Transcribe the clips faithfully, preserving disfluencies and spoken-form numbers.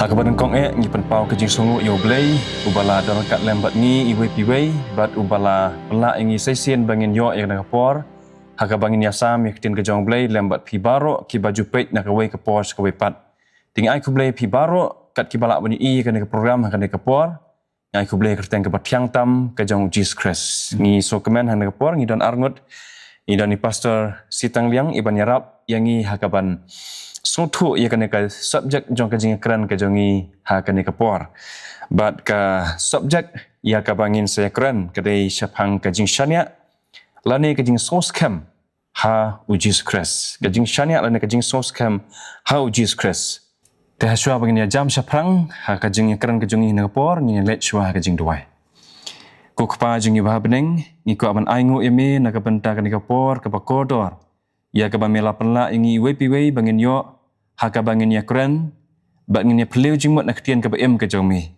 Ha kaba nyngkong eh ngi pynpaw ka jingsngewnguh ïa U Blei, uba la don ryngkat lem bad ngi iwei pa iwei, bad uba la pynlah ïa ngi sa shisien ba ngin ïoh ïa kane ka por ha kaba ngin ïasam ïa ka ktien ka jong U Blei lem bad phi baroh kiba ju peit na kawei ka por sha kawei pat. Te ngi ai khublei phi baroh kat kiba lah ban ïohi ïa kane ka program ha kane ka por. Ngi ai khublei ha ka kyrteng kaba thiang tam ka jong U Jisu Khrist. Ngi sngewkmen ha kane ka por ngi don arngut, ngi don i Pastor Sitang Liang iban ïarap ïa ngi ha kaban sngewthuh ïa kane ka subject jong ka jingïakren ka jong ngi ha kane ka por. Bad ka subject ïa kaba ngin sa ïakren ka dei shaphang ka jingshaniah lane ka jingsngewskhem ha U Jisu Khrist. Ka jingshaniah lane ka jingsngewskhem ha U Jisu Khrist. Te ha shuwa ba ngin ïa jam shaphrang ha ka jingïakren ka jong ngi ha kane ka por, ngin ïa leit shuwa ha ka jingduwai. Ko Kpa jong ngi ba ha bneng, ngi kwah ban ainguh ïa me na ka bynta kane ka por kaba kordor ïa kaba me la pynlah ïa ngi iwei pa iwei ba ngin ïoh ha kaba ngin ïakren bad ngin ïa phylliew jingmut na ka ktien kaba im ka jong me.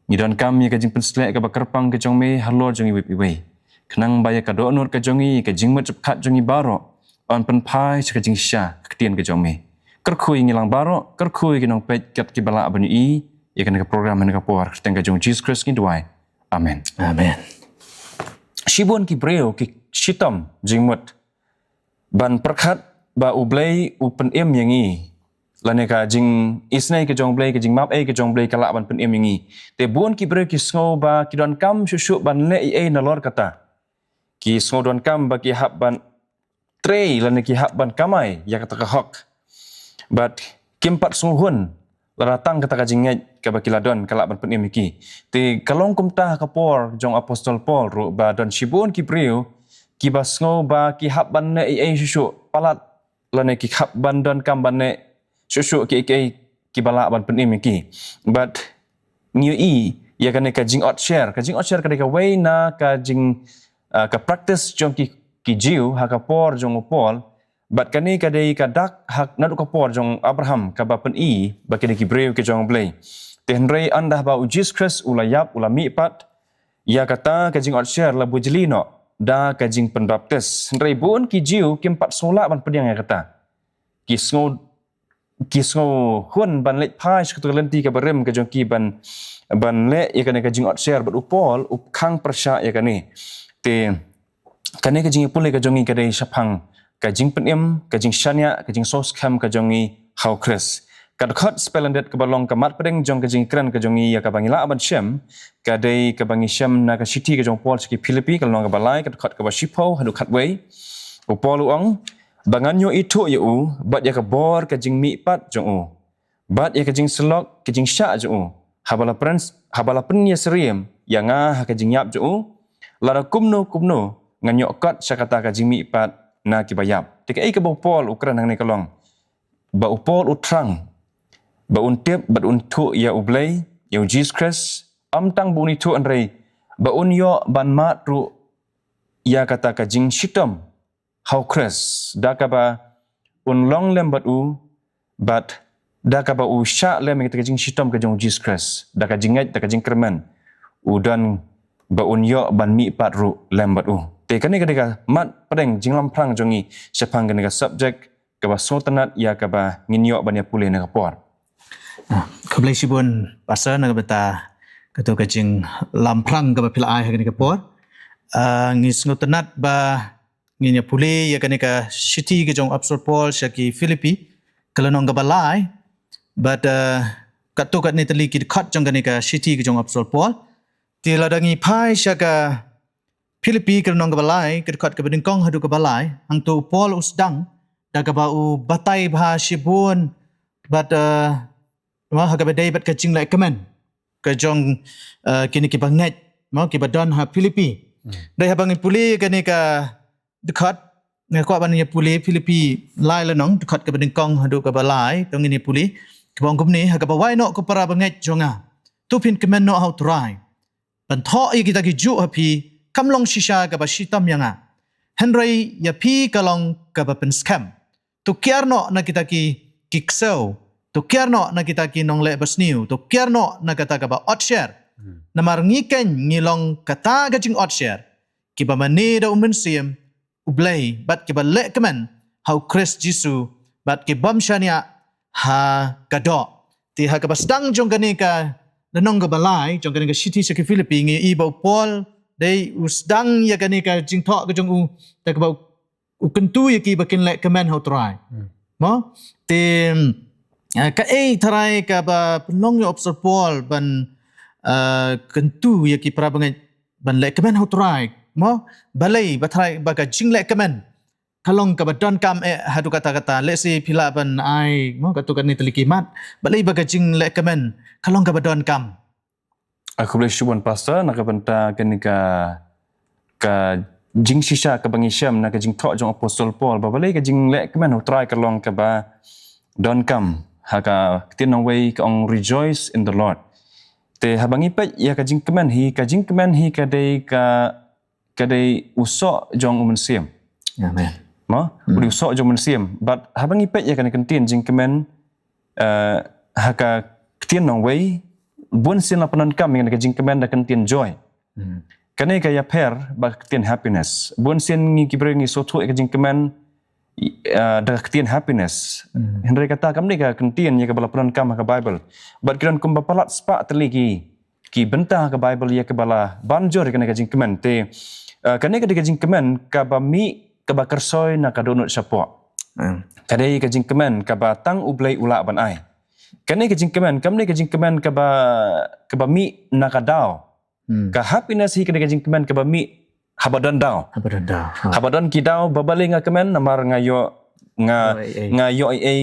Ngi donkam ïa ka jingpynsleh kaba kyrpang ka jong me halor jong ngi iwei pa iwei, khnang ba ïa ka dohnud ka jong ngi, ka jingmut jingpyrkhat jong ngi baroh yn pynphai sha ka jingshisha ka ktien ka jong me. Kyrkhu ïa ngi lang baroh, kyrkhu ïa ki nongpeit kat kiba lah ban ïohi ïa kane ka program ha kane ka por, ha ka kyrteng ka jong U Jisu Khrist ngi duwai. Amen. Amen. Shibun ki briew ki shitom jingmut ban pyrkhat ba U Blei u pynim ïa ngi, lane ka jingisynei ka jong U Blei, ka jingmap ei ka jong U Blei ka lah ban pynim ïa ngi. Te bun ki briew ki sngew ba ki donkam shuh shuh ban leh ei ei nalor kata. Ki sngew donkam ba ki hap ban trei lane ki hap ban kamai ïa kata ka hok. Bad kim pat sngewhun lada tang kata ka jingngeit kaba ki la don ka lah ban pynim ïa ki. Te ka long kumta ha ka por jong Apostol Paul ruh, ba don shibun ki briew kiba sngew ba ki hap ban leh ei ei shuh shuh palat lane ki hap ban donkam ban leh shuh shuh kiei kiei kiba lah ban pynim ïa ki. Bad ngi ïohi ïa kane ka jingotsher, ka jingotsher ka dei kawei na ka jing, ah, ka practice jong ki, ki Jiw ha ka por jong u Paul. Bad kane ka dei ka dak ha naduh ka por jong Abraham kaba pyni ba ki dei ki briew ki jong U Blei. Te hynrei ynda ba U Jisu Khrist u la ïap, u la mihpat, ïa kata ka jingotsher la bujli noh da ka jingpynbaptis. Hynrei bun ki Jiw kim pat sngewlah ban pdiang ïa kata. Ki sngew, ki sngewhun ban leit phai sha kato ka lynti kaba rim ka jong ki ban, ban leh ïa kane ka jingotsher, bad u Paul u khang pyrshah ïa kane. Te kane ka jingïapule ka jong ngi ka dei shaphang ka jingpynim, ka jingshaniah, ka jingsngewskhem ka jong ngi ha U Khrist. Ka dkhot spelended kaba long ka mat pdeng jong ka jingkren ka jong ngi ïa kaba ngi lah ban shem, ka dei kaba ngi shem na ka shithi ka jong u Paul sha ki Philippi, ka lynnong kaba lai, ka dkhot kaba shiphew haduh khatwei. U Paul u ong, ba ngan ïoh ithuh ïa u bad ïa ka bor ka jingmihpat jong u, bad ïa ka jingsyllok ka jingshah jong u, haba la pyn, haba la pynïasyriem ïa nga ha ka jingïap jong u, lada kumno kumno ngan ïoh kot sha kata ka jingmihpat na kiba ïap. Te kaei kaba u Paul u kren hangne ka long ba u Paul u thrang ba un tip bad un ithuh ïa U Blei, ïa U Jisu Khrist, ym tang ba un ithuh hynrei ba un ïoh ban mad ruh ïa kata ka jingshitom ha U Khrist, da kaba un long lem bad u, bad da kaba u shah lem ïa kata ka jingshitom ka jong U Jisu Khrist, da ka jingngeit, da ka jingkyrmen, u don ba un ïoh ban mihpat ruh lem bad u. Te kane ka dei ka mat pdeng jinglamphrang jong ngi shaphang kane ka subject kaba sngewtynnat ïa kaba ngin ïoh ban ïapule ha kane ka por. Ah, khublei shibun Pastor na ka bynta kato ka jinglamphrang kaba phi la ai ha kane ka por. Ah, ngi sngewtynnat ba ngin ïapule ïa kane ka shithi ka jong u Apostol Paul sha ki Philippi, ka lynnong kaba lai, bad, ah, katto katne tylli ki dkhot jong kane ka shithi ka jong u Apostol Paul. Te lada ngi phai sha ka Philippi ka lynnong kaba lai, ka dkhot kaba nyngkong haduh kaba lai, hangto u Paul u sdang da kaba u batai bha shibun bad, eh, mo, ha kaba dei bad ka jinglehkmen ka jong, eh, kine kiba ngeit, mo, kiba don ha Philippi. Dei haba ngi pule kane ka dkhot, nga kwah ban ïa pule Philippi lai lynnong, dkhot kaba nyngkong haduh kaba lai, to ngin ïa pule. Kaba ong kumne, ha kaba wai noh ko para bangeit jong nga, to phin kmen noh ha U Trai. Ban thoh ïa kita kijuh ha phi kam long shisha kaba shitom ïa nga, hynrei ïa phi ka long kaba pynskhem. To kiar noh na kita ki, ki ksew, to kiar noh na kita ki nongleh basniew, to kiar noh na kata kaba otsher. Namar ngi keiñ ngi long kata ka jingotsher, kiba mane da U Mynsiem U Blei, bad kiba lehkmen ha U Khrist Jisu, bad ki bym shaniah ha ka doh. Te ha kaba sdang jong kane ka lynnong kaba lai jong kane ka shithi sha ki Philippi ngi i ba u Paul dei u sdang ïa kane ka jingthoh ka jong u da kaba u kyntu ïa ki ba kin leh kmen ha u Trai. Mo? Te, eh, kaei tharai kaba pynlong ïa u Apostol Paul ban, eh, kyntu ïa ki para bangeit ban leh kmen ha u Trai. Mo? Balei ba tharai ba ka jingleh kmen ka long kaba donkam eh haduh katta katta. Lehse phi lah ban ai, mo, katto katne tylli ki mat. Balei ba ka jingleh kmen ka long kaba donkam. Ah, khublei shibun Pastor, na ka bynta kane ka, ka jingshisha kaba ngi shem na ka jingthoh jong Apostol Paul ba balei ka jingleh kmen ha u Trai ka long kaba donkam. Ha ka ktien nongwei ka ong rejoice in the Lord. Te haba ngi peit ïa ka jingkmen hi, ka jingkmen hi ka dei ka, ka dei u soh jong u Mynsiem. Amen. Mo? U dei u soh jong u Mynsiem. But haba ngi peit ïa kane ka ktien jingkmen, eh, ha ka ktien nongwei, bun sien la pyndonkam ïa kane ka jingkmen da ka ktien joy. Kane ka ïapher bad ka ktien happiness. Bun sien ngi ki briew ngi sngewthuh ïa ka jingkmen, eh, da ka ktien happiness. Hynrei kata kam dei ka ktien ïa kaba la pyndonkam ha ka Bible. Bad ki don kumba palat spah tylli ki, ki bynta ha ka Bible ïa kaba la ban jur ïa kane ka jingkmen. Te, eh, kane ka dei ka jingkmen kaba mih kaba kyrsoi na ka dohnud shapoh. Ka dei ka jingkmen kaba tang U Blei u lah ban ai. Kane ka jingkmen kam dei ka jingkmen kaba, kaba mih na ka daw. Ka happiness hi ka dei ka jingkmen kaba mih haba don daw. Haba don daw. Ha. Haba don ki daw ba balei nga kmen namar nga ïoh, nga, nga ïoh ei ei,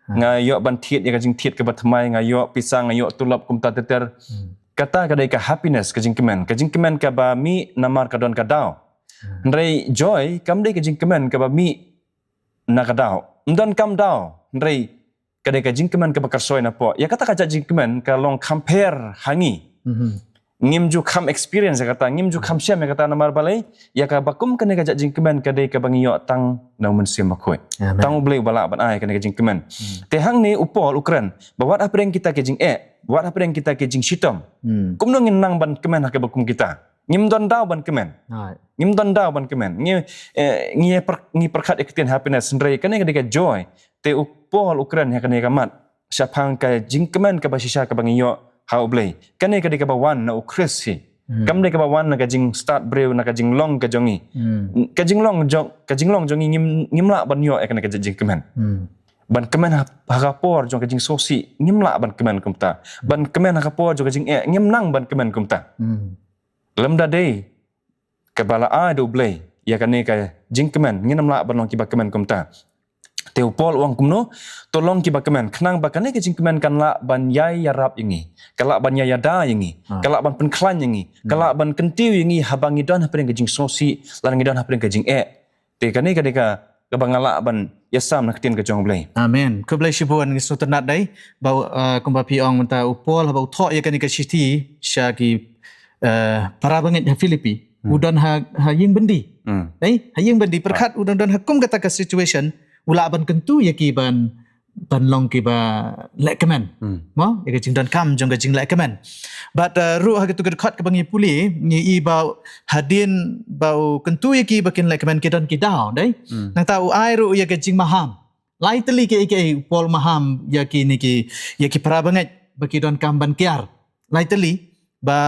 nga ïoh ban thied ïa ka jingthied kaba thymmai, nga ïoh pisa, nga ïoh tulop kumta ter ter. Kata ka dei ka happiness ka jingkmen. Ka jingkmen kaba mih namar ka don ka daw. Hynrei joy kam dei ka jingkmen kaba mih na ka daw. Ym donkam daw. Hynrei ka dei ka jingkmen kaba kyrsoi napoh. Ïa kata ka jait jingkmen ka long kham pher ha ngi. Ngim ju kham experience ïa kata, ngim ju kham shem ïa kata namar balei, ïa kaba kum kane ka jait jingkmen ka dei kaba ngi ïoh tang na u Mynsiem Bakhuid. Amen. Tang U Blei uba lah ban ai kane ka jingkmen. Te hangne u Paul u kren ba wat hapdeng kita ki jingeh, wat hapdeng kita ki jingshitom. Kumno ngin nang ban kmen ha kaba kum kita. Ngim don daw ban kmen. Ngim don daw ban kmen. Ngi, eh, ngi per-, ngi pyrkhat ïa ka ktien happiness hynrei kane ka dei ka joy. Te u Paul u kren ïa kane ka mat shaphang ka jingkmen kaba shisha kaba ngi ïoh ha U Blei. Kane ka dei kaba wan na u Khrist hi. Kam dei kaba wan na ka jingstad briew, na ka jinglong ka jong ngi. Ka jinglong jong, ka jinglong jong ngi ngim, ngim lah ban ïoh ïa kane ka jingkmen. Ban kmen ha, ha ka por jong ka jingsngewsih ngim lah ban kmen kumta. Ban kmen ha ka por jong ka jingeh ngim nang ban kmen kumta. Lymda dei kaba la ai da U Blei ïa kane ka jingkmen, ngin ym lah ban long kiba kmen kumta. Te u Paul u ong kumno, to long kiba kmen, khnang ba kane ka jingkmen kan lah ban ïai ïarap ïa ngi, ka lah ban ïai ïada ïa ngi, ka lah ban pynkhlaiñ ïa ngi, ka lah ban kyntiew ïa ngi haba ngi don hapdeng ka jingsngewsih, lada ngi don hapdeng ka jingeh. Te kane ka dei ka, kaba nga lah ban ïasam na ka ktien ka jong U Blei. Amen. Khublei shibun, ngi sngewtynnat dei ba, uh, kumba phi ong mynta u Paul haba u thoh ïa kane ka shithi sha ki, uh, para bangeit ha Philippi. U don ha, ha ïing byndi. Dei, ha ïing byndi pyrkhat u don, don ha kum kata ka situation u lah ban kyntu ïa ki ban ban long kiba leh kmen. Mo, ïa ka jingdonkam jong ka jingleh kmen. Bad, uh, ruh ha katu ka dkhot kaba ngi pule, ngi i ba hadien ba u kyntu ïa ki ba kin leh kmen ki don ki daw, dei. Nangta u ai ruh ïa ka jingmaham. Lai tylli kiei kiei u Paul maham ïa kine ki, ïa ki para bangeit ba ki donkam ban kiar. Lai tylli ba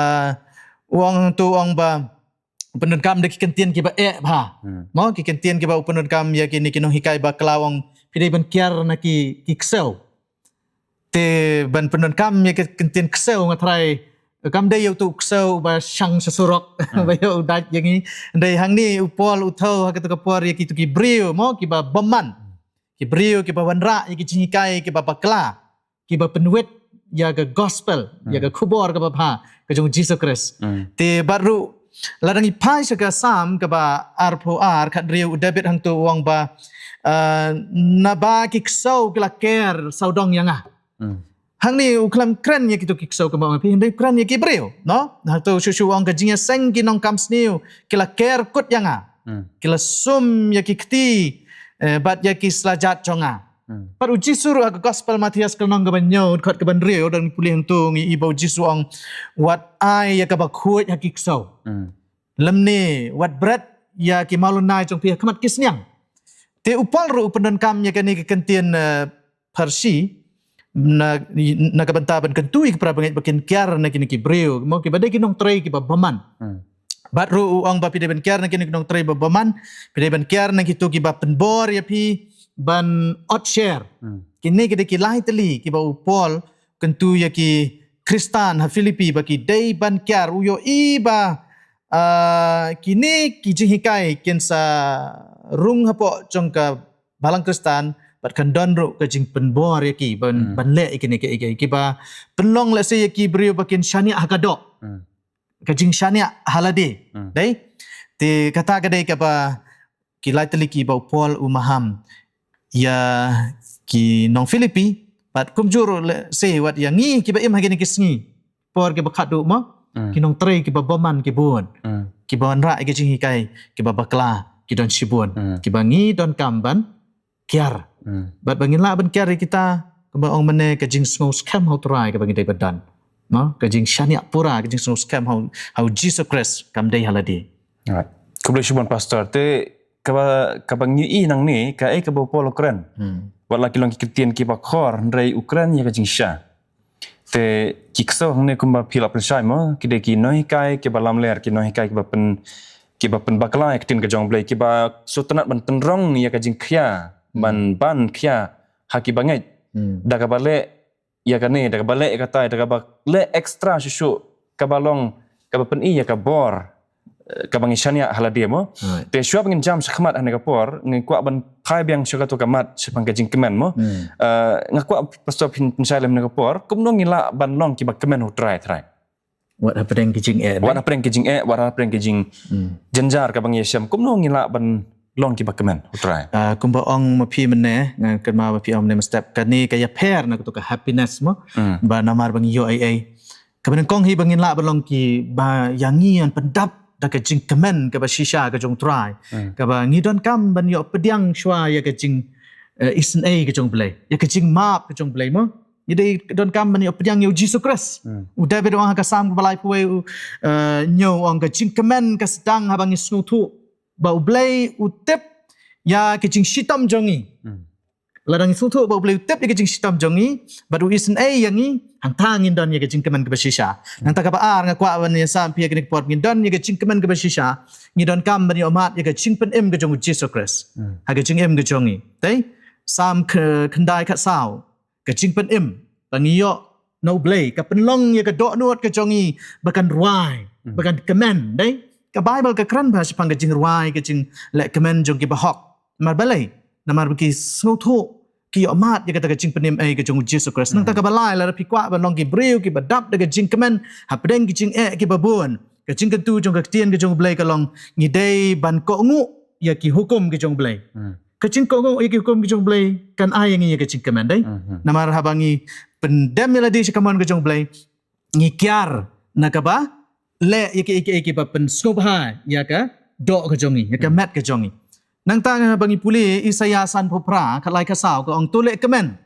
u ong tu u ong ba u pyndonkam da ki kyntien kiba eh bha. Mo, ki kyntien kiba u pyndonkam ïa kine ki nonghikai bakla u ong phi dei ban kiar na ki, ki ksew. Te ban pyndonkam ïa ki kyntien ksew nga tharai kam dei ïa utu u ksew ba shang sha surok ba ïoh u dait ïa ngi. Dei hangne u Paul u thew ha katu ka por ïa kitu ki briew mo kiba bymman. Ki briew kiba wanrah ïa ki jinghikai kiba bakla. Kiba pynwit ïa ka gospel, ïa ka khubor kaba bha ka jong u Jisu Khrist. Te bad ruh lada ngi phai sha ka Salm kaba arphew ar khathynriew u David hangtu u ong ba, uh, naba ki ksew ki la ker sawdong ïa nga. Hangne u khlem kren ïa kitu ki ksew kumba u ong phi, hynrei u kren ïa ki briew, no? Hangtu shuh shuh u ong ka jingïaseng ki nongkam sniew ki la ker kut ïa nga. Ki la sum ïa ki kti, eh, bad ïa ki slajat jong nga. Pat u Jisu ruh ha ka gospel Mathaios ka lynnong kaba hynñiew dkhot kaba hynriew lada ngi pule hangtu ngi i ba u Jisu u ong wat ai ïa kaba khuid ha ki ksew. Lymne wat bret ïa ki mawlynnai jong phi ha khmat ki sniang. Te u Paul ruh u pyndonkam ïa kane ka kyntien, eh, Pharisi, na, na ka bynta ban kyntu ïa ki para bangeit ba kin kiar na kine ki briew, mo, kiba dei ki nongtrei kiba bymman. Bad ruh u ong ba phi dei ban kiar na kine ki nongtrei ba bymman, phi dei ban kiar na kito kiba pynbor ïa phi ban ot sher. Kine ki dei ki lai tylli kiba u Paul kyntu ïa ki Khristan ha Philippi ba ki dei ban kiar. U ïohi ba, ah, kine ki jinghikai kin sa rung hapoh jong ka balang Khristan, bad kan don ruh ka jingpynbor ïa ki ban, ban leh ïa kine ki, ki, kiba pynlong lehse ïa ki briew ba kin shaniah ha ka doh. Ka jingshaniah ha lade. Dei? Te kata ka dei kaba ki lai tylli kiba u Paul u maham ïa ki nong Philippi, bad kumjuh ruh lehse wat ïa ngi kiba im ha kine ki sngi. Por kiba khadduh mo, ki nongtrei kiba bymman ki bun. Kiba wanrah ïa ki jinghikai kiba bakla ki don shibun. Kiba ngi donkam ban kiar. Bad ba ngin lah ban kiar ïa kita, kumba ong mynne, ka jingsngew skhem ha u Trai kaba ngi dei ban don. Mo, ka jingshaniah pura, ka jingsngew skhem ha u, ha u Jisu Khrist, kam dei ha lade. Alright. Khublei shibun Pastor. Te kaba, kaba ngi ïohi nangne, kaei kaba u Paul u kren. Wat la ki long ki ktien kiba khor, hynrei u kren ïa ka jingshisha. Te ki ksew hangne kumba phi la pynshai mo, ki dei ki nonghikai kiba lamler, ki nonghikai kiba pyn, kiba pynbakla ïa ka ktien ka jong u Blei, kiba sngewtynnat ban tynrong ïa ka jingkhia, ban, ban khia ha ki bangeit. Da kaba leh ïa kane, da kaba leh ïa katai, da kaba leh extra shuh shuh, kaba long, kaba pyni ïa ka bor, eh, kaba ngi shaniah ha lade mo. Te shuwa ba ngin jam shakhmat hangne ka por, ngi kwah ban phai biang sha kato ka mat shaphang ka jingkmen mo. Eh, nga kwah Pastor phin pynshai lem hangne ka por, kumno ngi lah ban long kiba kmen ha u Trai Trai. Wat hapdeng ki jingeh, wat hapdeng ki jingeh, wat hapdeng ki jingjynjar kaba ngi ïashem, kumno ngi lah ban long kiba kmen ha u Trai. Ah, kumba ong ma phi mynne, nga kynmaw ba phi ong mynne mynstep, kane ka ïapher na kato ka happiness mo, ba namar ba ngi ïoh ei ei. Kaba nyngkong hi ba ngin lah ban long kiba ïa ngi yn pyndap da ka jingkmen kaba shisha ka jong u Trai. Kaba ngi donkam ban ïoh pdiang shuwa ïa ka jing, eh, isynei ka jong u Blei, ïa ka jingmap ka jong u Blei mo. Ngi dei donkam ban ïoh pdiang ïa u Jisu Khrist. U David u ong ha ka Salm kaba laiphew wei, u, eh, hynñiew, u ong ka jingkmen ka sdang haba ngi sngewthuh ba u Blei u tip ïa ka jingshitom jong ngi. Lada ngi sngewthuh ba u Blei u tip ïa ka jingshitom jong ngi bad u isynei ïa ngi, hangta ngin don ïa ka jingkmen kaba shisha. Nangta kaba ar nga kwah ban ïasam phi ïa kane ka por, ngin don ïa ka jingkmen kaba shisha, ngi donkam ban ïoh mad ïa ka jingpynim ka jong u Jisu Khrist ha ka jingim ka jong ngi. Te Salm kh-, khyndai khatsaw, ka jingpynim ba ngi ïoh na u Blei ka pynlong ïa ka dohnud ka jong ngi ba kan rwai, ba kan kmen. Dei, ka Baibl ka kren bha shaphang ka jingrwai, ka jingleh kmen jong ki bahok. Namar balei? Namar ba ki sngewthuh, ki ïoh mad ïa kata ka jingpynim ei ka jong u Jisu Khrist. Nangta kaba lai, lada phi kwah ban long ki briew kiba dap da ka jingkmen hapdeng ki jingeh kiba bun, ka jingkyntu jong ka ktien ka jong u Blei ka long, ngi dei ban kohnguh ïa ki hukum ki jong u Blei. Ka jingkohnguh ïa ki hukum ki jong u Blei kan ai ïa ngi ïa ka jingkmen, dei. Namar haba ngi pyndem ïa lade sha ka mon ka jong u Blei, ngi kiar na kaba leh ïa ki, ïa ki, ïa kiba pynsngewbha ïa ka doh ka jong ngi, ïa ka met ka jong ngi. Nangta haba ngi pule Isaïah sanphew phra, khatlai khatsaw, ka ong, to leh kmen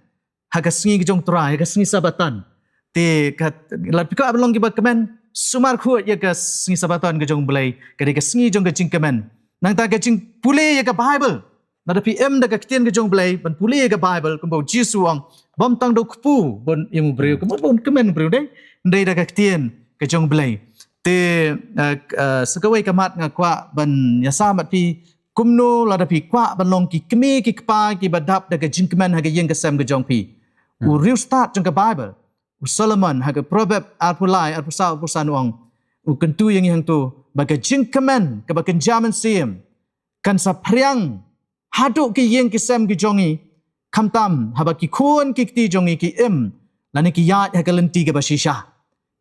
ha ka sngi ka jong u Trai, ha ka sngi Sabbaton. Te ka, lada phi kwah ban long kiba kmen, sumar khuid ïa ka sngi Sabbaton ka jong u Blei, ka dei ka sngi jong ka jingkmen. Nangta ka jingpule ïa ka Baibl. Lada phi im da ka ktien ka jong u Blei ban pule ïa ka Baibl, kumba u Jisu u ong, bym tang da u kpu ban im u briew, kumba ban kmen u briew, dei, hynrei da ka ktien ka jong u Blei. Te, eh, k-, eh, sa kawei ka mat nga kwah ban ïasam bad phi, kumno lada phi kwah ban long ki kmie ki kpa kiba dap da ka jingkmen ha ka ïing ka sem ka jong phi. U riewstad jong ka Baibl, u Solomon, ha ka Proverb arphew lai, arphew saw, arphew san, u ong, u kyntu ïa ngi hangto ba ka jingkmen kaba kynja mynsiem kan sa phriang haduh ki ïing ki sem ki jong ngi, khamtam haba ki khun ki kti jong ngi ki im lane ki ïaid ha ka lynti kaba shisha.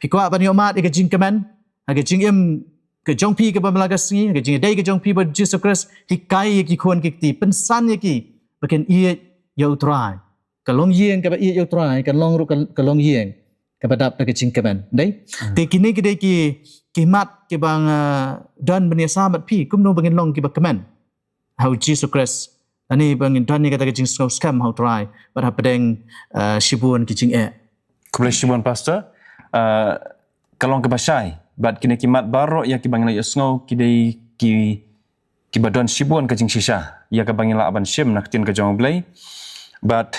Phi kwah ban ïoh mad ïa ka jingkmen ha ka jingim ka jong phi kaba man la ka sngi, ha ka jingïadei ka jong phi bad u Jisu Khrist, hikai ïa ki khun ki kti, pynsan ïa ki ba kin ïeit ïa u Trai. Ka longïing kaba ïeit ïa u Trai kan long ruh ka, ka longïing kaba dap da ka jingkmen, dei? Te kine ki dei ki, ki mat kiba nga don ban ïasam bad phi, kumno ba ngin long kiba kmen ha u Jisu Khrist, lane ba ngin don ïa kata ka jingsngewskhem ha u Trai bad hapdeng, eh, shibun ki jingeh. Khublei shibun Pastor. Eh, ka long kaba shai bad kine ki mat baroh ïa kiba ngi la ïohsngew ki dei ki, kiba don shibun ka jingshisha ïa kaba ngi lah ban shim na ka ktien ka jong u Blei. Bad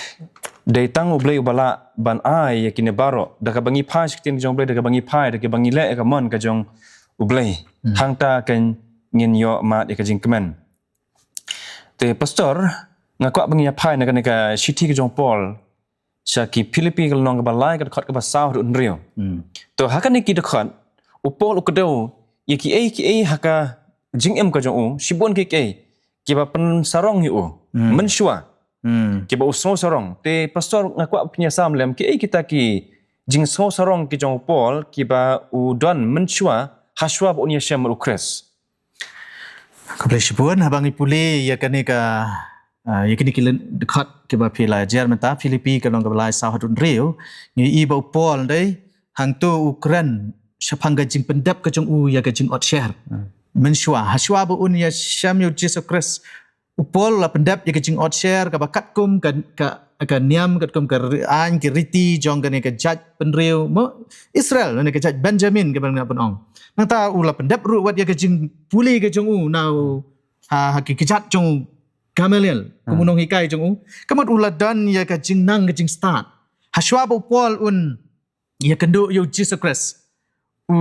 Dei tang U Blei uba lah ban ai ïa kine baroh. Da kaba ngi phai sha ka ktien ka jong U Blei, da kaba ngi phai, da kaba ngi leh ïa ka mon ka jong U Blei. Hangta kan ngin ïoh mad ïa ka jingkmen. Te pastor, nga kwah ba ngi ïa phai na kane ka shithi ka jong u Paul sha ki Philippi ka lynnong kaba lai ka dkhot kaba saw haduh hynriew. To ha kane ki dkhot, u Paul u kdew ïa kiei kiei ha ka jingim ka jong u, shibun kiei kiei kiba pynsarong ïa u mynshuwa, kiba u sngew sarong. Te pastor, nga kwah phin ïa sam lem kiei kita ki jingsngew sarong ki jong u Paul kiba u don mynshuwa hashuwa ba un ïashem bad u Khrist. Khublei shibun. Haba ngi pule ïa kane ka, ah, ïa kine ki lyn-, dkhot kiba phi la jer mynta, Philippi ka lynnong kaba lai saw haduh hynriew, ngi i ba u Paul dei hangto u kren shaphang ka jingpyndep ka jong u ïa ka jingotsher mynshuwa hashuwa ba un ïashem ïa u Jisu Khrist. U Paul u la pyndep ïa ka jingotsher kaba katkum ka, ka, ka niam, katkum ka ri-, aiñ, ki riti jong kane ka jaitbynriew mo Israel, kane ka jait Benjamin kaba nga pynong. Nangta u la pyndep ruh wat ïa ka jingpule ka jong u na u, ha, ha ki kjat jong u Gamaliel kum u nonghikai jong u. Ka mut u la don ïa ka jingnang ka jingstad hashuwa ba u Paul un ïakynduh ïa u Jisu Khrist, u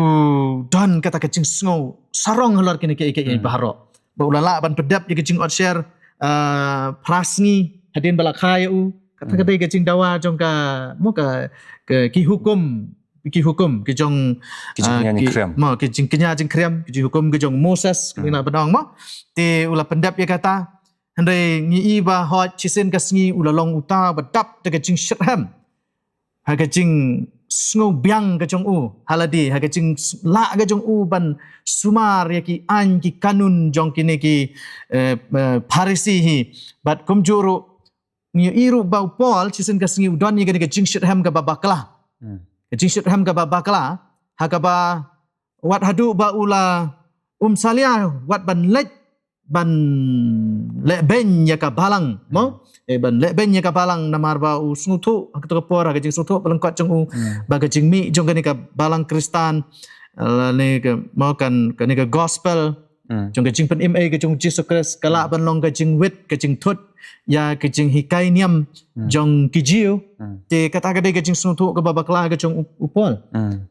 don kata ka jingsngew sarong halor kine kiei kiei baroh. Ba u la lah ban pyndep ïa ka jingotsher, ah, phra sngi hadien ba la kha ïa u. Kata ka dei ka jingdawa jong ka, mo, ka, ka, ki hukum, ki hukum ki jong, ki jingkñia, ah, ki, jingkñia jingkhriam, mo, ki jingkñia jingkhriam, ki jinghukum ki jong Moses, ki na benong mo. Te u la pyndep ïa kata. Hynrei ngi i ba hoi shisien ka sngi u la long uta ba dap da ka jingshitrhem ha ka jingsngew biang ka jong u ha lade, ha ka jinglah ka jong u ban sumar ïa ki aiñ ki kanun jong kine ki, eh, eh, Pharisi hi. Bad kumjuh ruh ngi i ruh ba u Paul shisien ka sngi u don ïa kane ka jingshitrhem kaba bakla. Ka jingshitrhem kaba bakla ha kaba wat haduh ba u la um salia wat ban leit ban leh beiñ ïa ka balang, mo? Eh, ban leh beiñ ïa ka balang namar ba u sngewthuh ha kato ka por, ha ka jingsngewthuh ba lyngkot jong u ba ka jingmih jong kane ka balang Khristan, eh, lane ka, mo, kan, kane ka gospel jong ka jingpynim ei ka jong Jisu Khrist ka lah ban long ka jingwit, ka jingthut ïa ka jinghikai niam jong ki Jiw. Te kata ka dei ka jingsngewthuh kaba bakla ka jong u, u Paul.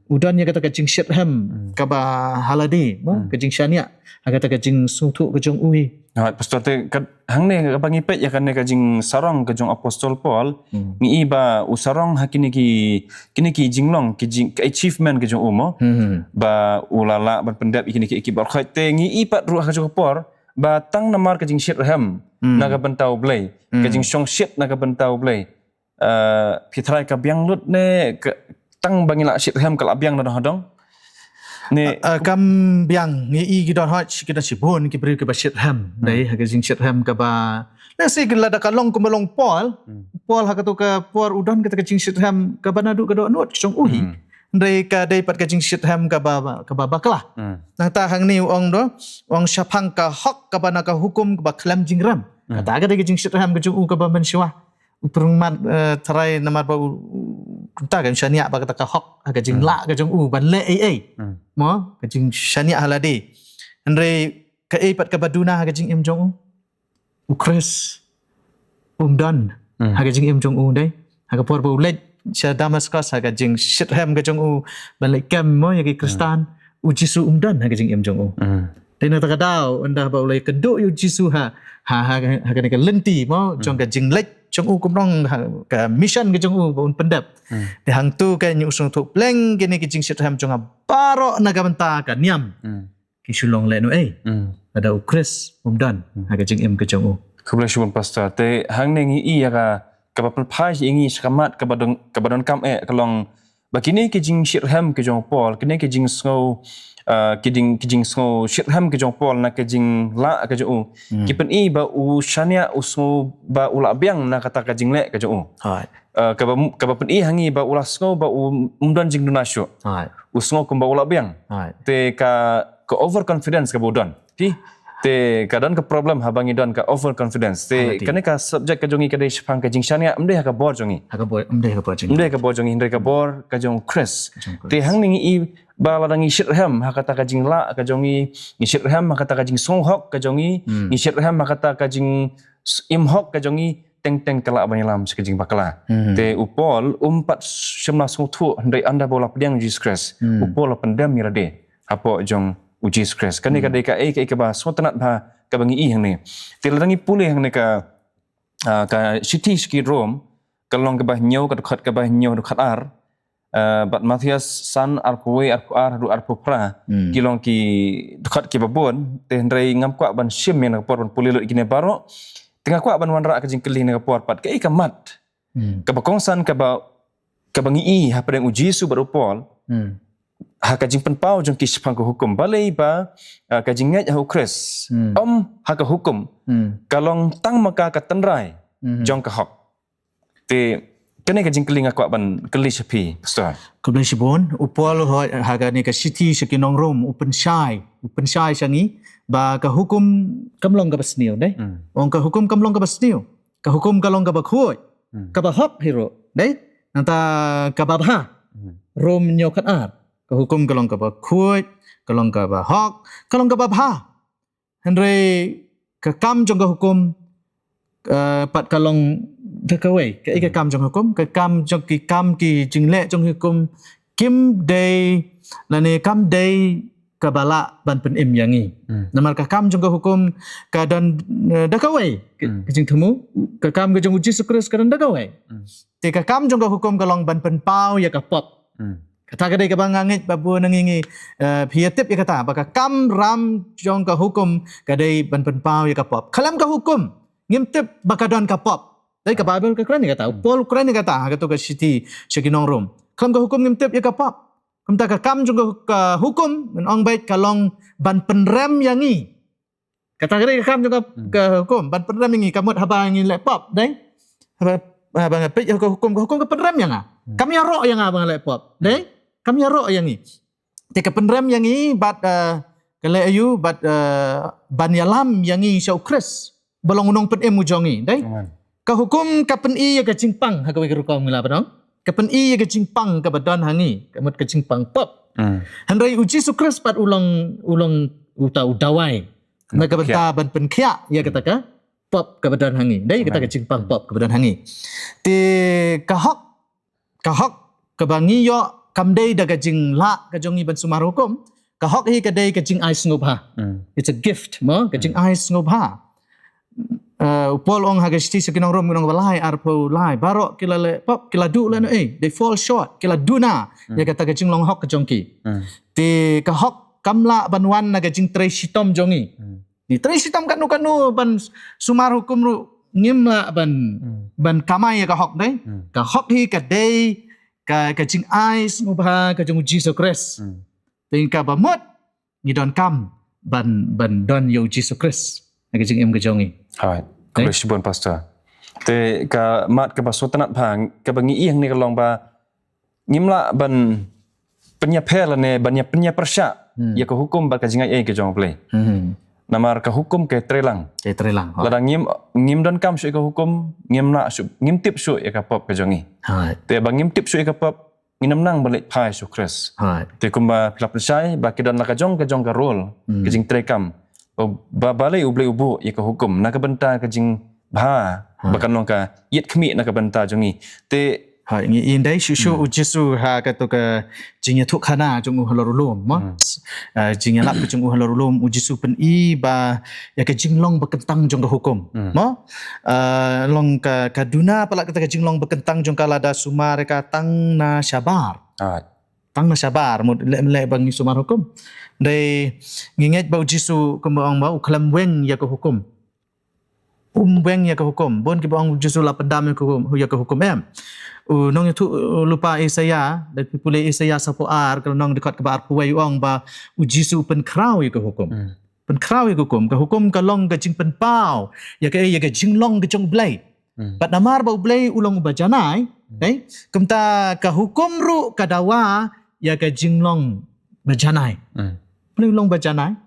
U don ïa kata ka jingshitrhem kaba ha lade, mo, ka jingshaniah ha kata ka jingsngewthuh ka jong u hi. Alright, Pastor, te ka, hangne kaba ngi peit ïa kane ka jingsarong ka jong Apostol Paul, ngi i ba u sarong ha kine ki, kine ki jinglong, ki jing, ka achievement ka jong u, mo. Ba u la lah ban pyndep ïa kine ki, ki baroh. Te ngi i pat ruh ha ka jong ka por ba tang namar ka jingshitrhem na ka bynta u Blei, ka jingshongshit na ka bynta u Blei. Eh, phi tharai ka biang lut ne ka, tang ba ngi la shitrhem ka la biang na dong hadong? Ne, eh, eh, kam biang, ngi i ki don hoi, ki don shibun ki briew kiba shitrhem. Dei ha ka jingshitrhem kaba, lehse ki lada ka long kumba long Paul. Paul ha kato ka por u don kata ka jingshitrhem kaba naduh ka dohnud ka jong u hi. Hynrei ka dei pat ka jingshitrhem kaba, kaba bakla. Nangta hangne u ong do, u ong shaphang ka hok kaba na ka hukum kaba khlem jingrem. Kata ka dei ka jingshitrhem ka jong u kaba mynshuwa. U pyrmat, eh, tharai namar ba u, u, kumta ka shaniah ba kata ka hok ha ka jinglah ka jong u ban leh ei ei. Mo, ka jingshaniah ha lade. Hynrei kaei pat kaba duna ha ka jingim jong u? U Khrist um don ha ka jingim jong u, dei. Ha ka por ba u leit sha Damaskos ha ka jingshitrhem ka jong u ban leit kem, mo, ïa ki Khristan, u Jisu um don ha ka jingim jong u. Te na kata ka daw, ynda ba u la ïakynduh ïa u Jisu ha, ha, ha, ha kane ka lynti, mo, jong ka jingleit jong u kumno, ha ka mission ka jong u ba un pyndep. Te hangto ka ngi u sngewthuh pleng kine ki jingshitrhem jong nga baroh na ka bynta ka niam ki shu long lehnohei. Lada u Khrist um don ha ka jingim ka jong u. Khublei shibun Pastor. Te hangne ngi i ïa ka, kaba pynphai ïa ngi sha ka mat kaba don, kaba donkam eh ka long ba kine ki jingshitrhem ki jong u Paul, kine ki jingsngew, eh, ki jing, ki jingsngew shitrhem ki jong u Paul na ka jinglah ka jong u, ki pyni ba u shaniah, u sngew ba u lah biang na kata ka jingleh ka jong u. Eh, kaba, kaba pyni ha ngi ba u la sngew ba u, um don jingduna shuh. U sngew kumba u lah biang. Te ka, ka overconfidence kaba u don. Phi, te ka don ka problem haba ngi don ka overconfidence. Te kane ka subject ka jong ngi ka dei shaphang ka jingshaniah, ym dei ha ka bor jong ngi. Ha ka bor, ym dei ha ka bor jong ngi. Ym dei ha ka bor jong ngi, hynrei ka bor ka jong u Khrist. Te hangne ngi i ba lada ngi shitrhem ha kata ka jinglah ka jong ngi, ngi shitrhem ha kata ka jingsngewhok ka jong ngi, ngi shitrhem ha kata ka jing s-, im hok ka jong ngi, teng teng ka lah ban ïalam sha ka jingbakla. Te u Paul um pat shym la sngewthuh hynrei ynda ba u la pdiang u Jisu Khrist, u Paul u la pyndem ïa lade hapoh jong u Jisu Khrist. Kane ka dei kaei kaei kaba sngewtynnat bha kaba ngi i hangne. Te lada ngi pule hangne ka, ah, ka shithi sha ki Rom, ka lynnong kaba hynñiew, ka dkhot kaba hynñiew, dkhot ar, ah, bad Mathaios san, arphew wei, arphew ar haduh arphew phra, ki long ki dkhot kiba bun. Te hynrei ngam kwah ban shim ïa kane ka por ban pule lut ïa kine baroh. Te nga kwah ban wanrah ka jingkylli ha kane ka por pat, kaei ka mat kaba kongsan kaba, kaba ngi i hapdeng u Jisu bad u Paul ha ka jingpynpaw jong ki shaphang ka hukum, balei ba, ah, ka jingngeit ha u Khrist, ym ha ka hukum, ka long tang ma ka ka tynrai jong ka hok. Te kane ka jingkylli nga kwah ban kylli sha phi, Pastor. Khublei shibun. U Paul ha, ha kane ka shithi sha ki nong Rom u pynshai, u pynshai sha ngi ba ka hukum kam long kaba sniew, dei? Ong ka hukum kam long kaba sniew. Ka hukum ka long kaba khuid, kaba hok hi ruh, dei? Nangta kaba bha. Rom hynñiew, dkhot ar. Ka hukum ka long kaba khuid, ka long kaba hok, ka long kaba bha. Hynrei ka kam jong ka hukum, eh, pat ka long da kawei. Kaei ka kam jong ka hukum? Ka kam jong ki, kam ki jingleh jong ka hukum kim dei, lane kam dei kaba lah ban pynim ïa ngi. Namar ka kam jong ka hukum ka don, eh, da kawei. Ka, ka jingthmu, ka kam ka jong u Jisu Khrist ka don da kawei. Te ka kam jong ka hukum ka long ban pynpaw ïa ka pop. Kata ka dei kaba nga ngeit ba bun na ngi ngi, eh, phi ïa tip ïa kata, ba ka kam ram jong ka hukum ka dei ban pynpaw ïa ka pop. Khlem ka hukum ngim tip ba ka don ka pop. Dei, ka Baibl ka kren ïa kata, u Paul u kren ïa kata ha kato ka shithi sha ki nong Rom. Khlem ka hukum ngim tip ïa ka pop. Kumta ka kam jong ka, ka hukum, ngan ong beit, ka long ban pynrem ïa ngi. Kata ka dei ka kam jong ka, ka hukum, ban pynrem ïa ngi, ka mut haba ngi leh pop, dei? Haba, haba nga peit ïa ka hukum, ka hukum ka pynrem ïa nga. Kam ïaroh ïa nga ba nga leh pop, dei? Kam ïaroh ïa ngi. Te ka pynrem ïa ngi bad, eh, ka leh aïu bad, eh, ban ïalam ïa ngi sha u Khrist ba long u nongpynim u jong ngi, dei? Ka hukum ka pyni ïa ka jingpang, ha kawei ka rukom ngi lah ban ong. Ka pyni ïa ka jingpang kaba don ha ngi, ka mut ka jingpang pop. Hynrei u Jisu Khrist pat u long, u long uta u dawai na ka bynta ban pynkhiah ïa kata ka pop kaba don ha ngi. Dei, kata ka jingpang pop kaba don ha ngi. Te ka hok, ka hok kaba ngi ïoh kam dei da ka jinglah ka jong ngi ban sumar hukum. Ka hok hi ka dei ka jingai sngewbha. It's a gift, mo, ka jingai sngewbha. Eh, u Paul ong ha ka shithi sha ki nong Rom, ki nong ba lai, arphew lai, baroh ki la leh pop, ki la duh lano, eh, they fall short, ki la duna ïa kata ka jinglong hok ka jong ki. Te ka hok kam lah ban wan na ka jingtrei shitom jong ngi. Ngi trei shitom kano kano ban sumar hukum ruh ngim lah ban, ban kamai ïa ka hok, dei. Ka hok hi ka dei ka, ka jingai sngewbha ka jong u Jisu Khrist. Te kaba mut ngi donkam ban, ban don ïa u Jisu Khrist na ka jingim ka jong ngi. Hai, khublei shibun, Pastor. Te ka mat kaba sngewtynnat bha kaba ngi ïeng ne ka long ba ngim lah ban pynïapher lane ban ïa pynïapyrshah ïa ka hukum bad ka jingai ei ka jong U Blei. Namar ka hukum ka trei lang. Ka trei lang. Lada ngim, ngim donkam shuh ïa ka hukum, ngim lah shuh, ngim tip shuh ïa ka pop ka jong ngi. Hai. Te ba ngim tip shuh ïa ka pop, ngin ym nang ban leit phai sha U Khrist. Hai. Te kumba phi la pynshai ba ki don la ka jong ka jong ka role, ka jingtrei kam. Ba, ba, balei U Blei u buh ïa ka hukum na ka bynta ka jingbha, ba kan long ka ïit khmih na ka bynta jong ngi. Te Hai, ngi i ndei shuh shuh u Jisu ha kato ka jingïathuhkhana jong u halor u lum, mo? Ah, jingïalap ka jong u halor u lum, u Jisu pyni ba ïa ka jinglong ba kyntang jong ka hukum, mo? Ah, long ka, ka duna palat kata ka jinglong ba kyntang jong ka lada sumar ïa ka tang na shabar. Tang na shabar, mut leh, leh ba ngi sumar hukum. Dei ngi ngeit ba u Jisu kumba ong ba u khlem weng ïa ka hukum. Um weng ïa ka hukum. Bun kiba ong u Jisu la pyndam ïa ka hukum, ïa ka hukum, em. U nongïathuhlypa Isaiah, da pule Isaiah saphew ar, ka lynnong dkhot kaba arphew wei u ong ba u Jisu u pynkhraw ïa ka hukum. Pynkhraw ïa ka hukum. Ka hukum ka long ka jingpynpaw ïa ka, ïa ka jinglong ka jong U Blei. Bad namar ba U Blei u long uba janai, dei? Kumta ka hukum ruh ka dawa ïa ka jinglong ba janai. U Blei u long ba janai.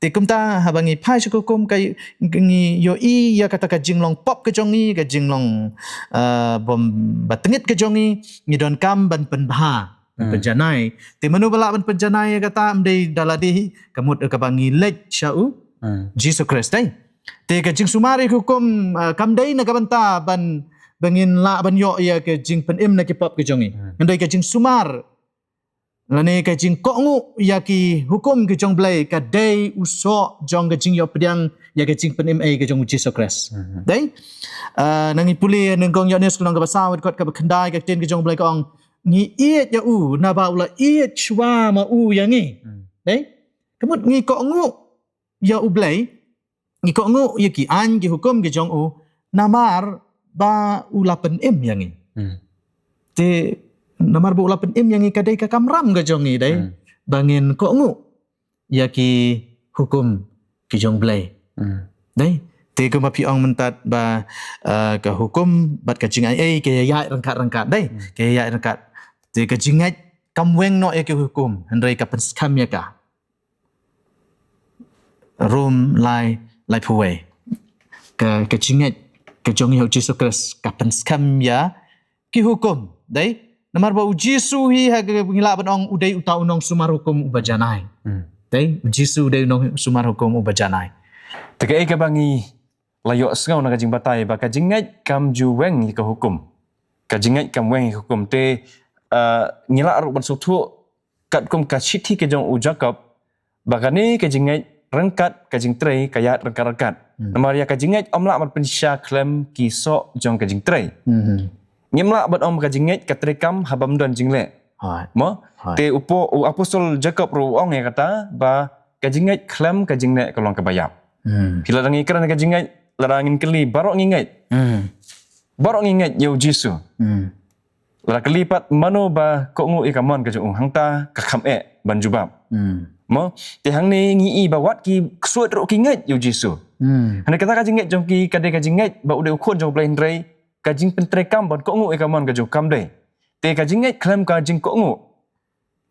Te kumta haba ngi phai sha ka hukum ka, ngi ïohi ïa kata ka jinglong pop ka jong ngi, ka jinglong, eh, bym ba tyngit ka jong ngi, ngi donkam ban pynbha, ban pynjanai. Te mano ba lah ban pynjanai ïa kata? Ym dei da lade hi, ka mut kaba ngi leit sha u Jisu Khrist, dei. Te ka jingsumar ïa ki hukum, ah, kam dei na ka bynta ban, ba ngin lah ban ïoh ïa ka jingpynim na ki pop ki jong ngi. Hmm. Hynrei ka jingsumar lane ka jingkohnguh ïa ki hukum ki jong U Blei ka dei u soh jong ka jingïoh pdiang ïa ka jingpynim ei ka jong U Jisu Khrist. Mhm. Dei? Ah, ngi pule nyngkong Ïoannis ka lynnong kaba saw, dkhot kaba khyndai, ka ktien ka jong U Blei ka ong, ngi ïeit ïa u naba u la ïeit shuwa ma u ïa ngi. Hmm. Dei? Ka mut ngi kohnguh ïa U Blei, ngi kohnguh ïa ki aiñ ki hukum ki jong u, namar ba u la pynim ïa ngi. Hmm. Te namar ba u la pynim ïa ngi ka dei ka kamram ka jong ngi, dei. Hmm. Ba ngin kohnguh ïa ki hukum ki jong U Blei. Hmm. Dei. Te kumba phi ong mynta ba, eh, ka hukum bad ka jingai ei ka ïaid ryngkat ryngkat, dei. Hmm. Ka ïaid ryngkat. Te ka jingngeit kam weng noh ïa ki hukum, hynrei ka pynskhem ïa ka. Rom lai, laiphew wei. Ka, ka jingngeit ka jong ngi ha U Jisu Khrist ka pynskhem ïa ki hukum. Dei? Namar ba U Jisu hi, ha ka ngi lah ban ong, u dei uta u nongsumar hukum uba janai. Hmm. Dei? U Jisu u dei u nongsumar hukum uba janai. Te kaei kaba ngi la ïohsngew na ka jingbatai ba ka jingngeit kam ju weng ïa ka hukum. Ka jingngeit kam weng ïa ka hukum. Te, ah, ngi lah ruh ban sngewthuh katkum ka shithi ka jong u Jakob, ba kane ka jingngeit ryngkat ka jingtrei ka ïaid ryngkat ryngkat. Hmm. Namar ïa ka jingngeit ym lah ban pynshisha khlem ki soh jong ka jingtrei. Hmm. Ngim lah ban ong ka jingngeit ka treikam haba ym don jingleh. Hooid. Mo? Hooid. Te u Pau-, u apostol Jakob ruh u ong ïa kata ba ka jingngeit khlem ka jingleh ka long kaba ïap. Hmm. Phi lada ngi kren ka jingngeit, lada ngin kylli baroh ngi ngeit. Hmm. Baroh ngi ngeit ïa U Jisu. Hmm. Lada kylli pat mano ba kohnguh ïa ka mon ka jong u, hangta ka kham eh ban jubab. Hmm. Mo, te hangne ngi i ba wat ki ksuid ruh ki ngeit ïa U Jisu. Hmm. Hangne kata ka jingngeit jong ki ka dei ka jingngeit ba u dei u khun jong U Blei, hynrei ka jingpyntreikam ban kohnguh ïa ka mon ka jong u kam dei. Te ka jingngeit khlem ka jingkohnguh,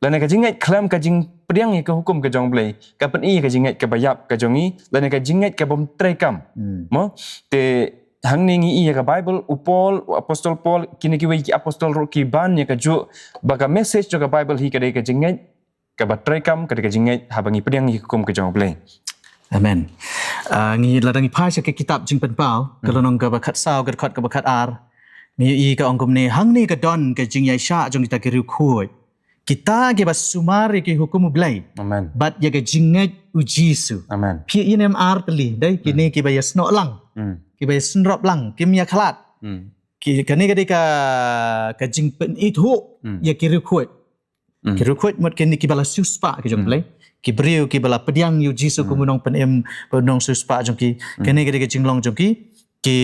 lane ka jingngeit khlem ka jingpdiang ïa ka hukum ka jong U Blei, ka pyni ïa ka jingngeit kaba ïap ka jong ngi, lane ka jingngeit kabym treikam. Hmm. Mo, te hangne ngi i ïa ka Baibl, u Paul, u apostol Paul, kine kiwei ki apostol ruh ki ban ïa kajuh ba ka message jong ka Baibl hi ka dei ka jingngeit kaba treikam, ka dei ka jingngeit haba ngi pdiang ïa ka hukum ka jong U Blei. Amen. Ah, ngi lada ngi phai sha ka kitab Jingpynpaw, ka, hmm, lynnong kaba khatsaw, ka dkhot kaba khatar, ngi i ka ong kumne, hangne ka don ka jingïaishah jong kita ki riewkhuid, kita kiba sumar ïa ki hukum U Blei. Amen. Bad ïa ka jingngeit U Jisu. Amen. Phi ïa nem ar tylli, dei, kine, hmm, kiba ïasnoh lang. Hmm. Kiba ïasynrop lang, kim ïakhlad. Hmm. Ki, kane ka dei ka, ka jingpynithuh, hmm, ïa ki riewkhuid. Hmm. Ki riewkhuid mut kine kiba la siewspah ki jong, hmm, U Blei. Ki briew kiba la pdiang ïa U Jisu, hmm, kum u nongpynim, u nongsiewspah jong ki. Hmm. Kane ka dei ka jinglong jong ki, ki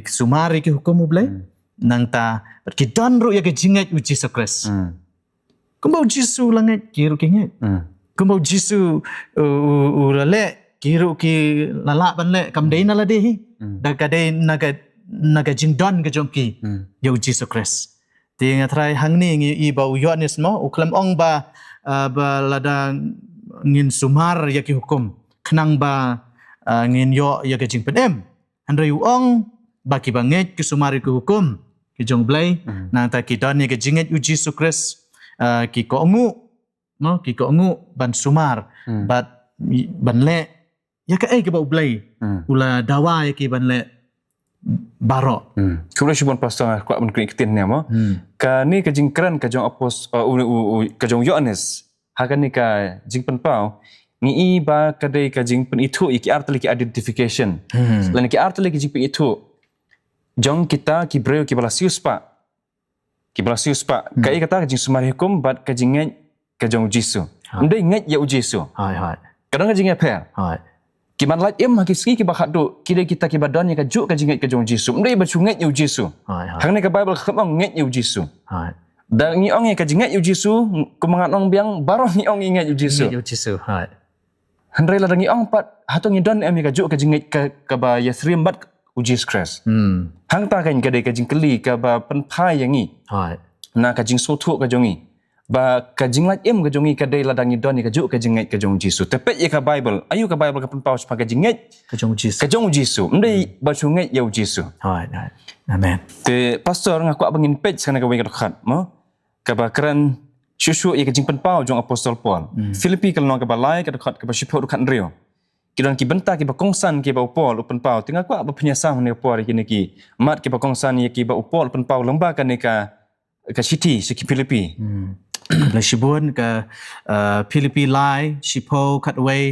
sumar ïa ki hukum U Blei. Hmm. Nangta, bad ki don ruh ïa ka jingngeit U Jisu Khrist. Hmm. Kumba U Jisu u la ngeit, ki ruh ki ngeit. Hmm. Kumba U Jisu, u, u, u la leh, ki ruh ki la lah ban leh, kam dei na lade hi. Hmm. Da ka dei na ka, na ka jingdon ka jong ki, hmm, ïa U Jisu Khrist. Te nga tharai hangne ngi i ba u Ïoannis mo, u khlem ong ba, ah, ba lada ngin sumar ïa ki hukum, khnang ba, ah, ngin ïoh ïa ka jingpynim. Hynrei u ong ba kiba ngeit ki sumar ïa ki hukum ki jong U Blei, hmm, nangta ki don ïa ka jingngeit U Jisu Khrist, ah, ki kohnguh, no, ki kohnguh ban sumar, hmm, bad ban leh ïa kaei kaba U Blei, hmm, u la dawa ïa ki ban leh baroh. Hmm. Khublei shibun Pastor, nga kwah ban kren ktien ne mo. Hmm. Kane ka jingkren ka jong apos-, uh, u, u, u, ka jong Ïoannis ha kane ka Jingpynpaw, ngi i ba ka dei ka jingpynithuh ïa ki artylli ki identification. Hmm. Lane ki artylli ki jingpynithuh jong kita ki briew kiba la siewspah. Kiba la siewspah. Hmm. Kaei kata ka jingsumar hukum bad ka jingngeit ka jong U Jisu. Ha. Ym dei ngeit ïa U Jisu. Hai, hai. Ka don ka jingïapher. Hai. Ki ban lait im ha ki sngi kiba khatduh, ki dei kita kiba don ïa kajuh ka jingngeit ka jong U Jisu. Ym dei ba shu ngeit ïa U Jisu. Hai, hai. Hangne ka Baibl ka khlem ong ngeit ïa U Jisu. Hai. Da ngi ong ïa ka jingngeit ïa U Jisu, kumba ngan ong biang, baroh ngi ong ïa ngeit ïa U Jisu. Ngeit ïa U Jisu, hai. Hynrei lada ngi ong pat, hato ngi don em ïa kajuh ka jingngeit ka, kaba ïasyriem bad U Jisu Khrist. Hmm. Hangta kan ka dei ka jingkylli kaba pynphai ïa ngi. Hai. Na ka jingsngewthuh ka jong ngi. Ba ka jinglait im ka jong ngi ka dei lada ngi don ïa kajuh ka jingngeit ka jong U Jisu. Te peit ïa ka Baibl, aïu ka Baibl ka pynpaw shaphang ka jingngeit ka jong U Jisu. Ka jong U Jisu. Ym dei, hmm, ba shu ngeit ïa U Jisu. Hai, hai. Amen. Te Pastor, nga kwah ba ngin peit sa kane kawei ka dkhot mo. Kaba kren shuh shuh ïa ka Jingpynpaw jong Apostol Paul. Hmm. Philippi ka lynnong kaba lai, ka dkhot kaba shiphew, dkhot hynriew. ki don ki bynta kiba kongsan kiba u Paul u pynpaw. Te nga kwah ba phin ïa sam ha kane ka por ïa kine ki mat kiba kongsan ïa kiba u Paul u pynpaw lyngba kane ka, ka shithi sha ki Philippi. Khublei shibun. Ka, uh, Philippi lai, shiphew khatwei.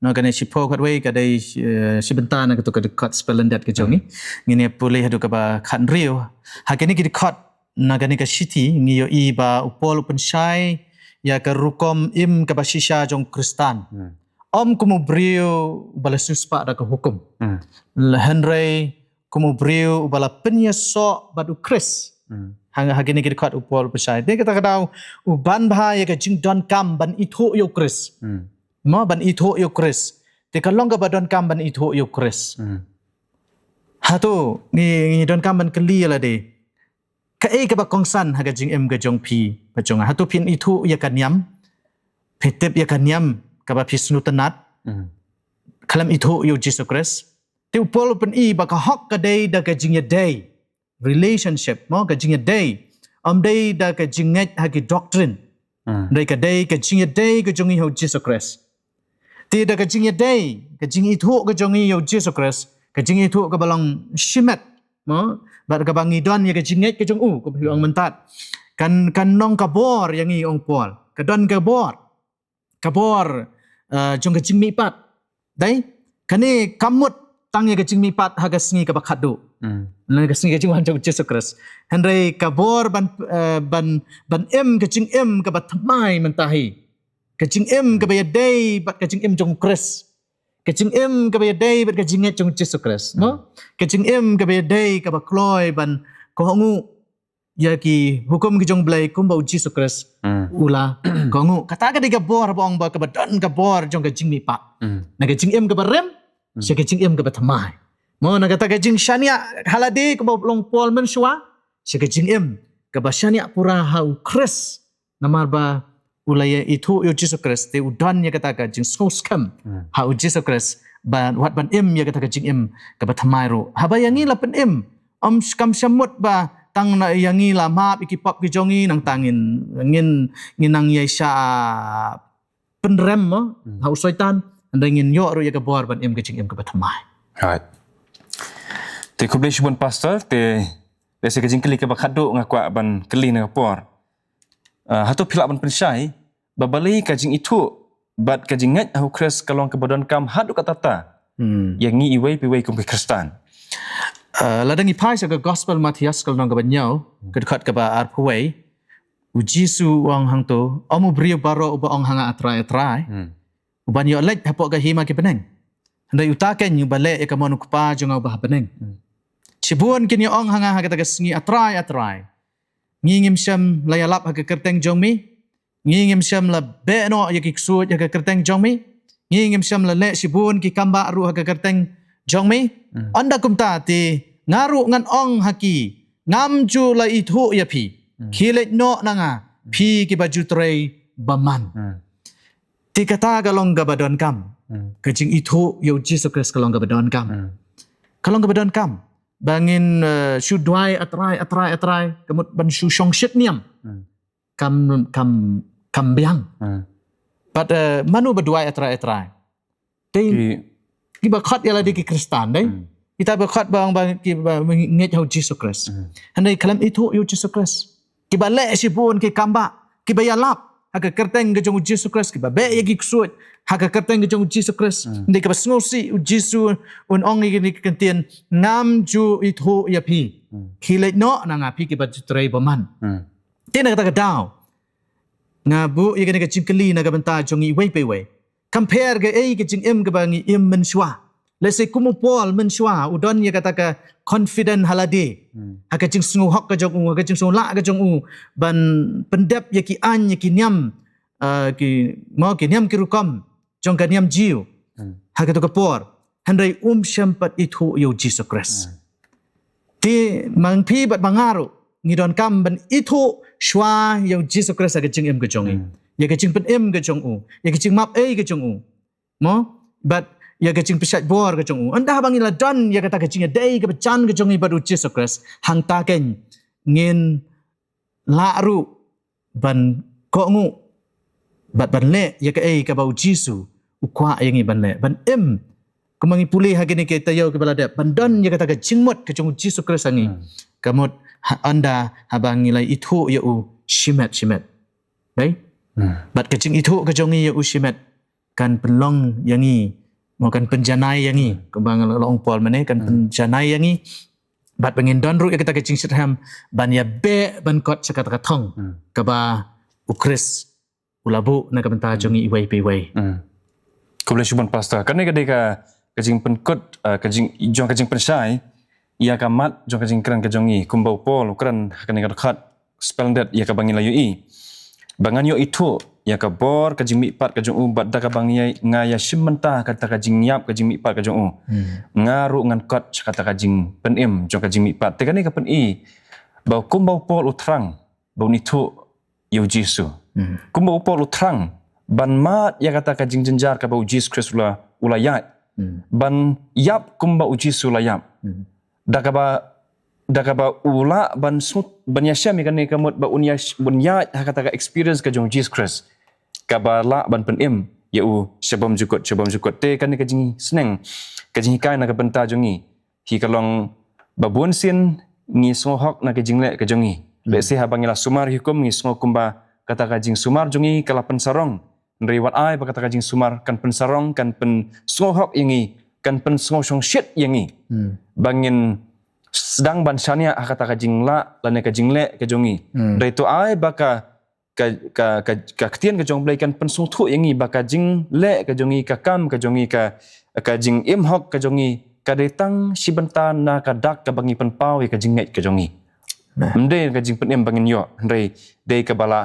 No, kane shiphew khatwei ka dei, uh, shi bynta na kato ka dkhot spah lyndet ka jong ngi. Ngin ïa pule haduh kaba khathynriew. Ha kine ki dkhot na kane ka shithi ngi ïohi ba u Paul u pynshai ïa ka rukom im kaba shisha jong u Khristan. Ym kum u briew uba la siewspah da ka hukum, hynrei kum u briew uba la pynïasoh bad u Khrist. Ha, ha kine ki dkhot u Paul u pynshai. Te kata ka daw u ban bha ïa ka jingdonkam ban ithuh ïa u Khrist. Mo, ban ithuh ïa u Khrist. Te ka long kaba donkam ban ithuh ïa u Khrist. Hato ngi, ngi donkam ban kylli ïa lade, kaei kaba kongsan ha ka jingim ka jong phi bad jong nga? Hato phin ithuh ïa ka niam? Phi tip ïa ka niam kaba phi sngewtynnat? Khlem ithuh ïa u Jisu Khrist. Te u Paul u pyni ba ka hok ka dei da ka jingïadei. Relationship, mo, ka jingïadei. Ym dei da ka jingngeit ha ki doctrine. Dei ka dei ka jingïadei ka jong ngi ha u Jisu Khrist. Te da ka jingïadei, ka jingithuh ka jong ngi ïa u Jisu Khrist, ka jingithuh kaba long shimet, mo, bad kaba ngi don ïa ka jingngeit ka jong u, kaba phi ong mynta. Kan, kan long ka bor ïa ngi, ong u Paul. Ka don ka bor. Ka bor, uh, jong ka jingmihpat. Dei, kane kam mut tang ïa ka jingmihpat ha ka sngi kaba khatduh. Na ka sngi ka jingwan jong u Jisu Khrist. Hynrei ka bor ban, uh, ban, ban im ka jingim kaba thymmai mynta hi. Ka jingim kaba ïadei bad ka jingim jong u Khrist. Ka jingim kaba ïadei bad ka jingngeit jong u Jisu Khrist, mo? Ka jingim kaba ïadei kaba kloi ban kohnguh ïa ki hukum ki jong u Blei kumba u Jisu Khrist u la kohnguh. Kata ka dei ka bor ba ong ba kaba don ka bor jong ka jingmihpat. Na ka jingim kaba rim sha ka jingim kaba thymmai. Mo, na kata ka jingshaniah ha lade kumba long u Paul mynshuwa sha ka jingim kaba shaniah pura ha u Khrist. Namar ba u la ïa ithuh ïa u Jisu Khrist, te u don ïa kata ka jingsngewskhem ha u Jisu Khrist, ba wat ban im ïa kata ka jingim kaba thymmai ruh. Haba ïa ngi la pynim, ym sh-, kam shym mut ba tang na ïa ngi la map ïa ki pop ki jong ngi, nangta ngin, ngin, ngin nang ïa sha pynrem, mo, ha u Soitan, hynrei ngin ïoh ruh ïa ka bor ban im ka jingim kaba thymmai. Right. Te khublei shibun Pastor, te lehse ka jingkylli kaba khatduh nga kwah ban kylli na ka por. Ah, hato phi lah ban pynshai ba balei ka jingithuh bad ka jingngeit ha u Khrist ka long kaba donkam haduh katta katta ïa ngi iwei pa iwei kum ki Khristan? Ah, lada ngi phai sha ka Gospel Mathaios ka lynnong kaba hynñiew, ka dkhot kaba arphew wei, u Jisu u ong hangto, ym u briew baroh uba ong ha nga, A Trai, A Trai, u ban ïoh leit hapoh ka hima ki bneng. Hynrei uta keiñ uba leh ïa ka mon u Kpa jong nga uba ha bneng. Shibun kin ïa ong ha nga ha kata ka sngi, A Trai, A Trai, ngi ngim shym la ïalap ha ka kyrteng jong me? Ngi ngim shym la beh noh ïa ki ksuid ha ka kyrteng jong me? Ngi ngim shym la leh shibun ki kambah ruh ha ka kyrteng jong me? Ynda kumta te nga ruh ngan ong ha ki, ngam ju la ithuh ïa phi. Khie leit noh na nga, phi kiba ju trei bymman. Te kata ka long kaba donkam. Ka jingithuh ïa u Jisu Khrist ka long kaba donkam. Ka long kaba donkam. Ba ngin, eh, shu duwai A Trai, A Trai, A Trai, ka mut ban shu shongshit niam. Kam, kam, kam biang. Bad, eh, mano ba duwai A Trai, A Trai? Te kiba khot ïa lade ki Khristan, dei? Kita ba khot ba ong ba kiba ngeit ha u Jisu Khrist. Hynrei khlem ithuh ïa u Jisu Khrist. Kiba leh shibun ki kambah, kiba ïalap ha ka kyrteng ka jong u Jisu Khrist, kiba beh ïa ki ksuid ha ka kyrteng ka jong u Jisu Khrist. Hynrei kaba sngewsih u Jisu un ong ïa kine ki kyntien, ngam ju ithuh ïa phi. Khie leit noh na nga, phi kiba ju trei bymman. Te na kata ka daw nga buh ïa kane ka jingkylli na ka bynta jong ngi iwei pa iwei. Kam pher kaei ka jingim kaba ngi im mynshuwa. Lehse kum u Paul mynshuwa u don ïa kata ka confident ha lade. Ha ka jingsngewhok ka jong u, ha ka jingsngewlah ka jong u ban pyndep ïa ki aiñ, ïa ki niam, eh, ki, mo, ki niam ki rukom jong ka niam Jiw. Ha kato ka por. Hynrei um shym pat ithuh ïa u Jisu Khrist. Te ma phi bad ma nga ruh ngi donkam ban ithuh shuwa ïa u Jisu Khrist ha ka jingim ka jong ngi. Ïa ka jingpynim ka jong u, ïa ka jingmap ei ka jong u. Mo? Bad ïa ka jingpynshlur ka jong u. Ynda ba ngi la don ïa kata ka jingïadei kaba jan ka jong ngi bad u Jisu Khrist, hangta keiñ ngin lah ruh ban kohnguh bad ban leh ïa kaei kaba u Jisu u kwah ïa ngi ban leh, ban im Kumba ngi pule ha kine ki taïew kiba la dep, ban don ïa kata ka jingmut ka jong u Jisu Khrist ha ngi. Hmm. Ka mut ha, ynda haba ngi la ithuh ïa u shimet shimet. Dei? Hmm. Bad ka jingithuh ka jong ngi ïa u shimet kan pynlong ïa ngi, mo, kan pynjanai ïa ngi. Kumba nga la ong Paul mynne, kan pynjanai ïa ngi. Bad ba ngin don ruh ïa kata ka jingshitrhem ban ïa beh ban kot sha kata ka thong. Hmm. Kaba u Khrist u la buh na ka bynta jong ngi iwei pa iwei. Hmm. Khublei shibun Pastor. Kane ka dei ka, ka jingpynkut, ah, ka jing, jong ka jingpynshai ïa ka mat jong ka jingkren ka jong ngi. Kumba u Paul u kren ha kane ka dkhot, spel dot ïa kaba ngi la ïohi. Ba ngan ïoh ithuh ïa ka bor ka jingmihpat ka jong u, bad da kaba ngi ïa, nga ïa shim bynta kata ka jingïap ka jingmihpat ka jong u. Hmm. Nga ruh ngan kot sha kata ka jingpynim jong ka jingmihpat. Te kane ka pyni ba kumba u Paul u thrang ba un ithuh ïa u Jisu. Hmm. Kumba u Paul u thrang ban mad ïa kata ka jingjynjar kaba u Jisu Khrist u la, u la ïaid. Hmm. Ban ïap kumba u Jisu u la ïap. Hmm. Da kaba, da kaba u lah ban sut, ban ïashem ïa kane ka mut ba un ïa, ban ïaid ha kata ka experience ka jong u Jisu Khrist. Kaba lah ban pynim ïa u sha bymjukut, sha bymjukut. Te kane ka jingsneng, ka jinghikai na ka bynta jong ngi. Hi ka long ba bun sien ngi sngewhok na ka jingleh ka jong ngi. Hmm. Lehse haba ngi la sumar hukum ngi sngew kumba kata ka jingsumar jong ngi ka la pynsarong. Hynrei wat ai ba kata ka jingsumar kan pynsarong, kan pynsngewhok ïa ngi, kan pynsngewshongshit ïa ngi. Hmm. Ba ngin sdang ban shaniah ha kata ka jinglah lane ka jingleh ka jong ngi. Hmm. Hynrei to ai ba ka, ka, ka, ka, ka ktien ka jong u Blei kan pynsngewthuh ïa ngi ba ka jingleh ka jong ngi, ka kam ka jong ngi, ka, ka jingim hok ka jong ngi ka dei tang shi bynta na ka dak kaba ngi pynpaw ïa ka jingngeit ka jong ngi. Amen. Ym dei ka jingpynim ba ngin ïoh, hynrei dei kaba la,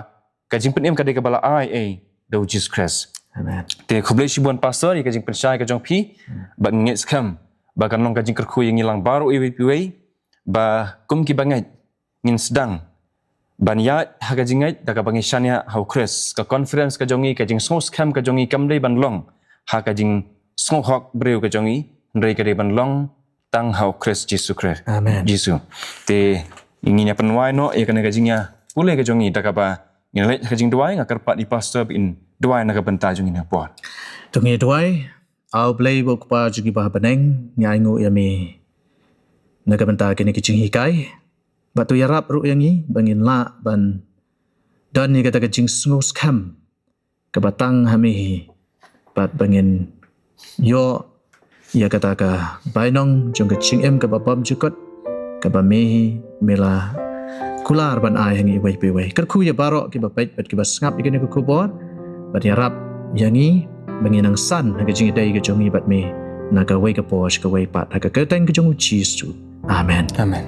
ka jingpynim ka dei kaba la ai ei da u Jisu Khrist. Amen. Te khublei shibun Pastor ïa ka jingpynshai ka jong phi. Hmm. Ba ngin ngeit skhem ba kan long ka jingkyrkhu ïa ngi lang baroh iwei pa iwei, ba kum kiba ngeit ngin sdang ban ïaid ha ka jingngeit da kaba ngi shaniah ha u Khrist. Ka confidence ka jong ngi, ka jingsngewskhem ka jong ngi kam dei ban long ha ka jingsngewhok briew ka jong ngi, hynrei ka dei ban long tang ha u Khrist Jisu Khrist. Amen. Jisu. Te ngin ïa pynwai noh ïa kane ka jingïapule ka jong ngi da kaba ngin leit ha ka jingduwai. Nga kyrpad ïa i Pastor ba in duwai na ka bynta jong ngi na por. To ngin ïa duwai. A U Blei ba u Kpa jong ngi ba ha bneng, ngi ainguh ïa me na ka bynta kine ki jinghikai. Bad to ïarap ruh ïa ngi ba ngin lah ban don ïa kata ka jingsngewskhem kaba tang ha me hi. Bad ba ngin ïoh ïa kata ka bainong jong ka jingim kaba bymjukut kaba me hi me la kular ban ai ha ngi iwei pa iwei. Kyrkhu ïa baroh kiba peit bad kiba sngap ïa kane ka khubor. Bad ïarap ïa ngi ba ngin nang san ha ka jingïadei ka jong ngi bad me na kawei ka por sha kawei pat, ha ka kyrteng ka jong u Jisu. Amen. Amen.